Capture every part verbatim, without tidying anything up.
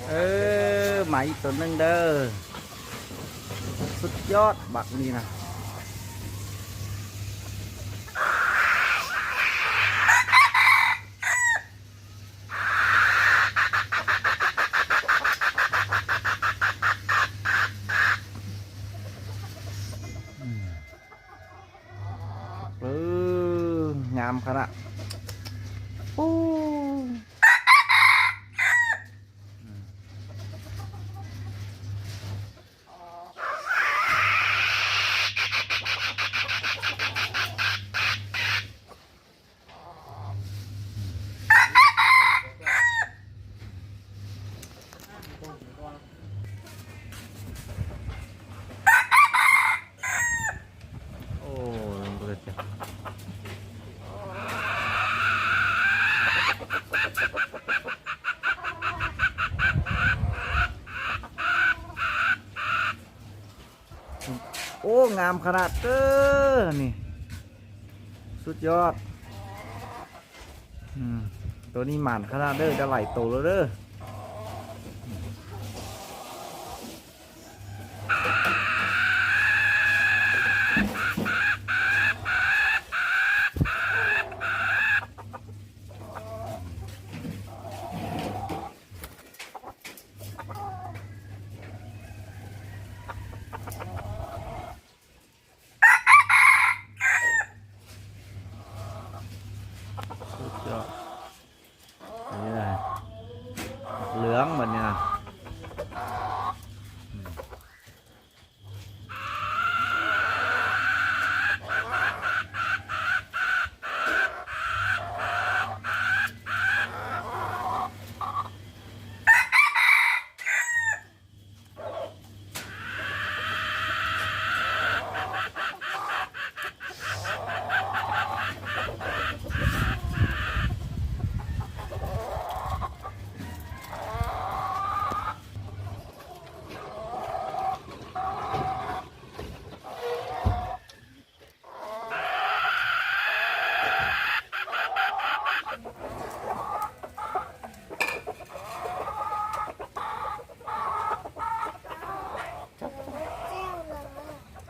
เออ มาอีกตัวหนึ่งเด้อ สุดยอดบักนี่นะ เออ งามขนาด โอ้ โอ้ โอ้ งามขนาดเด้อนี่ สุดยอด อืม ตัวนี้หมานขนาดเด้อ ได้หลายตัวแล้วเด้อ สุดยอด อันนี้นะ เหลืองแบบนี้นะ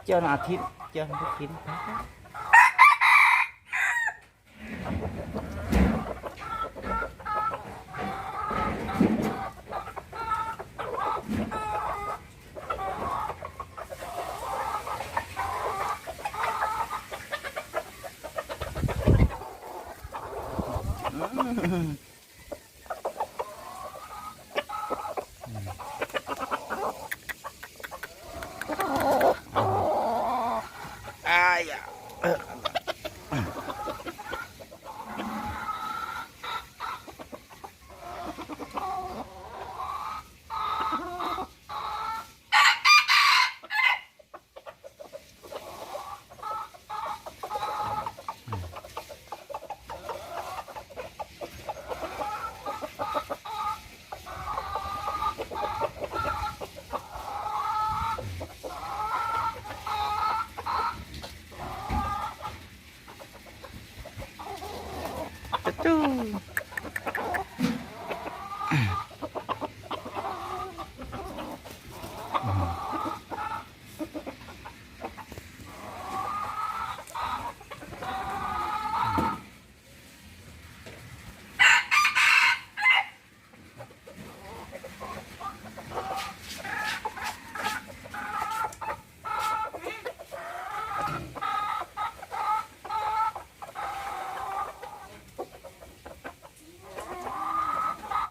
เจ้าอาทิตย์ เจ้าอาทิตย์